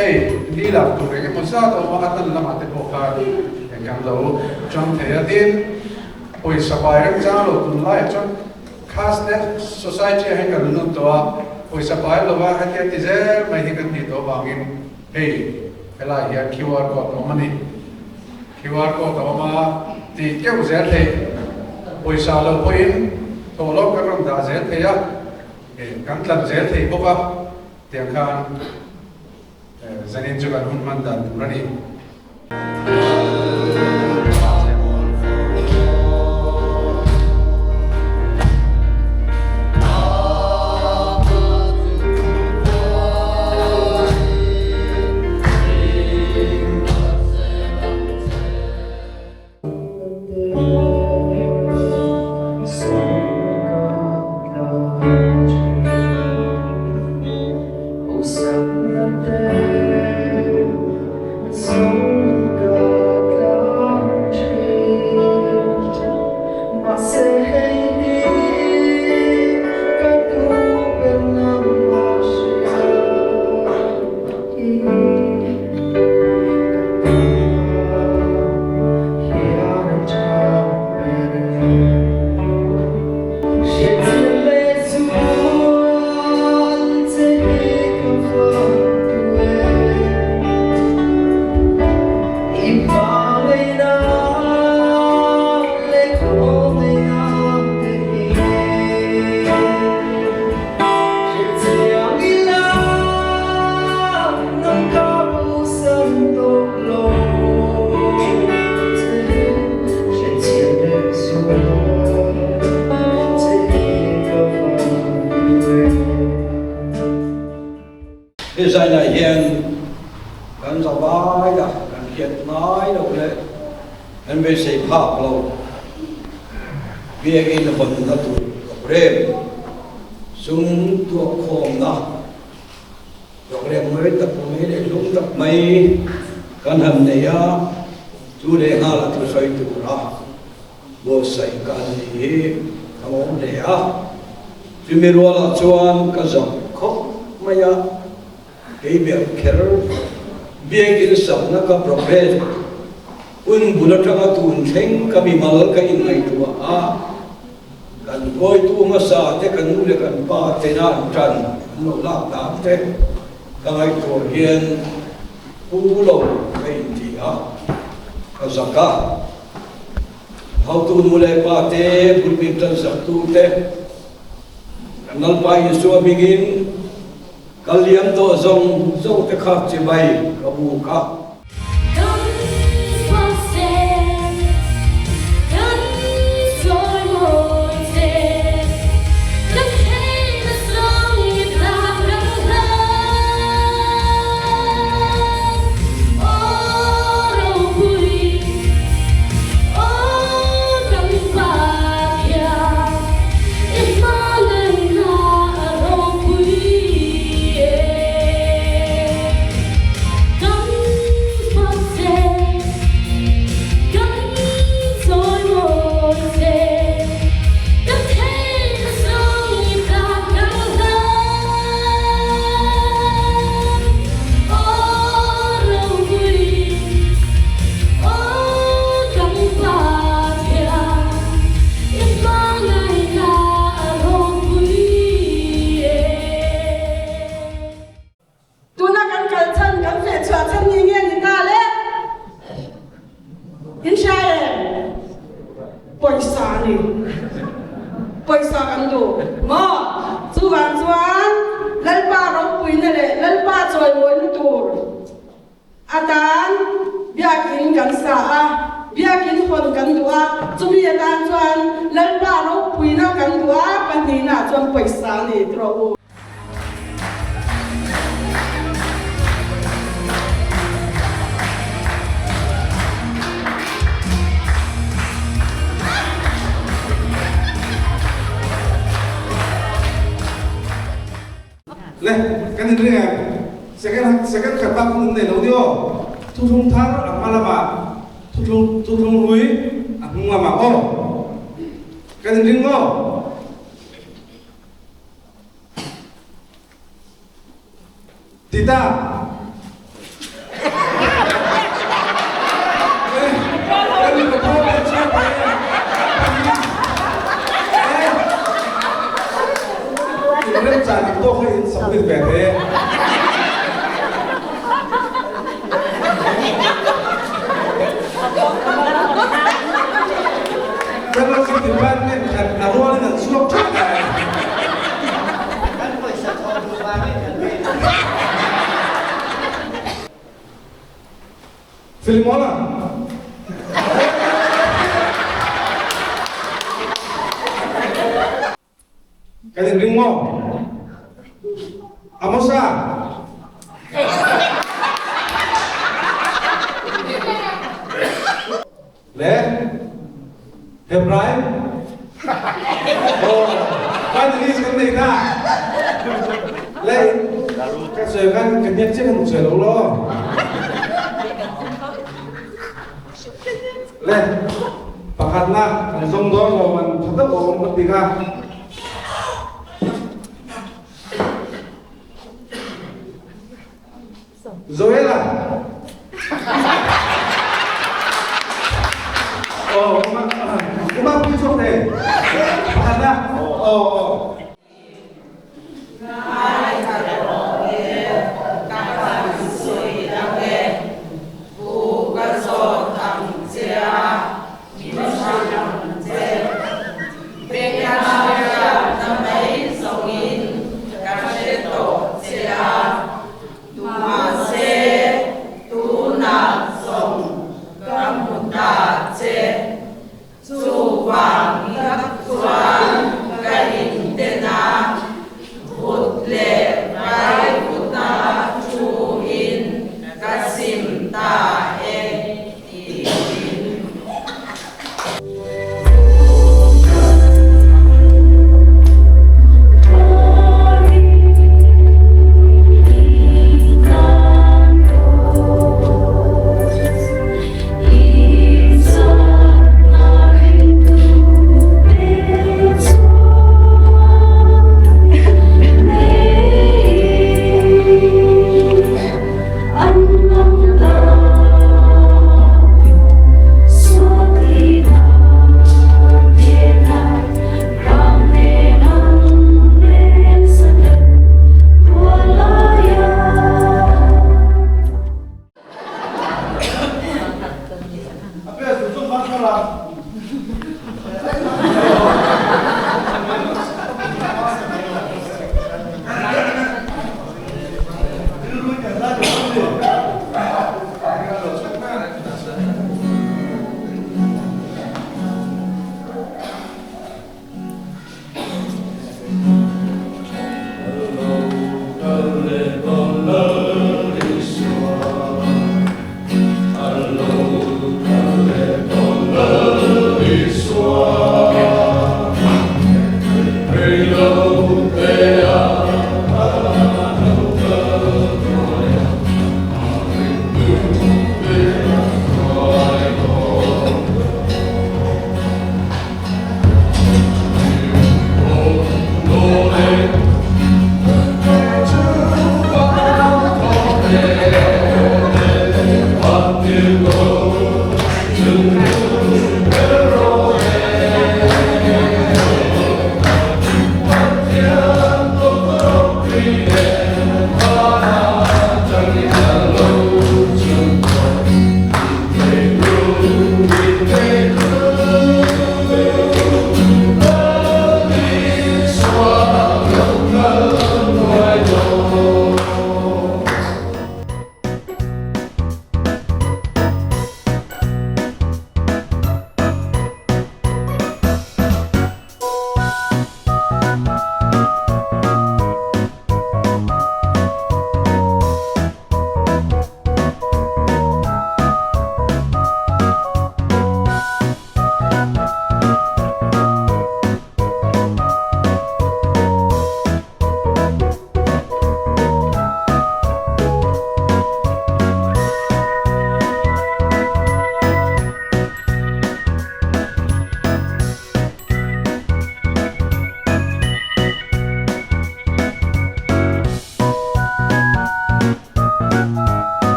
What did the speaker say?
Hei li lak tur eng emaw zat a awm a, a tan lamah te pawh khan kan lo chang thei a. Tin, pawisa pai remchang lo tunlaiah chuan Cashless society ah hian kan lut tawh a, pawisa pai lova hetia ti zel mai hi kan tih tawh avangin hei helai hian QR code a awm a ni. QR code a awm a, tih keuh zel theih, pawisa lo pawhin thawhlawm kan rawn dah zel thei a, kan tlan zel thei bawk a, tiang khan zanin chu kan hun hman dan tur a ni. He zainah hian kan za vai a, kan hriat ngai lo leh kan beisei phak lo biakinn hawnna tur program sum tuahkhawmna program mawi tak mai leh hlum tak mai kan han nei a, chu leh nghal a thusawi tura buatsaih ka an ni hi ka awm hle a. Chumi rualah chuan ka zak khawp mai a, kei ber kher biakin sakna ka progress hun bul atanga tun thleng ka mimal ka inngaihtuah a, kan kawitu hmasa te ka nu leh kan pa tena an tan an lo lak dan te ka ngaihtuah hian pu lo ka inti a, ka zak a. Hotu nu leh pa te, pulpit tansak tu te, kan Lalpa Isua hmingin kal liam tawh zawng zawng te kha chibai ka buk a. Kan fak che, kan sawi mawi che, kan theihna zawng i tlak kan hlan. Aw ropui, aw kan Pathian, i hmangaihna a ropui e. Kan fak che, kan chawimawi che, kan theihna zawng i tlak kan hlan. Aw ropui, aw kan Pathian, i hmangaihna a ropui e. Tuna kan kal chhan, kan feh chhuah chhan ni nge ni ta le? In hria em? Pawisa a ni. Pawisa kan duh maw? Chuvang chuan Lalpa ropuina leh Lalpa chawimawina tur atan biakin kan sa a, biakin hawn kan duh a, chumi atan chuan Lalpa ropuina kan duh a, pahnihnaah chuan pawisa a ni tiraw u. Le, kan inring em? Second second khat bak kan um nei lo ni aw. Thuthlung thar a hma lamah, thuthlung thuthlung hlui a hnung lamah aw. Kan inring maw? Tita. In remchang ang tawk hi in submit ve thei e. Fellowship Department khat a rualin an chhuak theuh mai. Kan pawisa thawh duh vangin kan pe. Filimona. Kan inring maw? Amosa. Le Hebrai. Oh, finally kan nei ta. Le ka sawi khan ka hniak chiah kan sawi lo law. Le pakhatna kan zawng dawn lo man tha deuh a awm ka ti kha. Zoela. Oh, uma uma pui chhuak thei. Pakhatna. Oh, oh. Chuvang tak chuan ka inten a, vut leh vaivut-a thuin ka sim ta e tiin.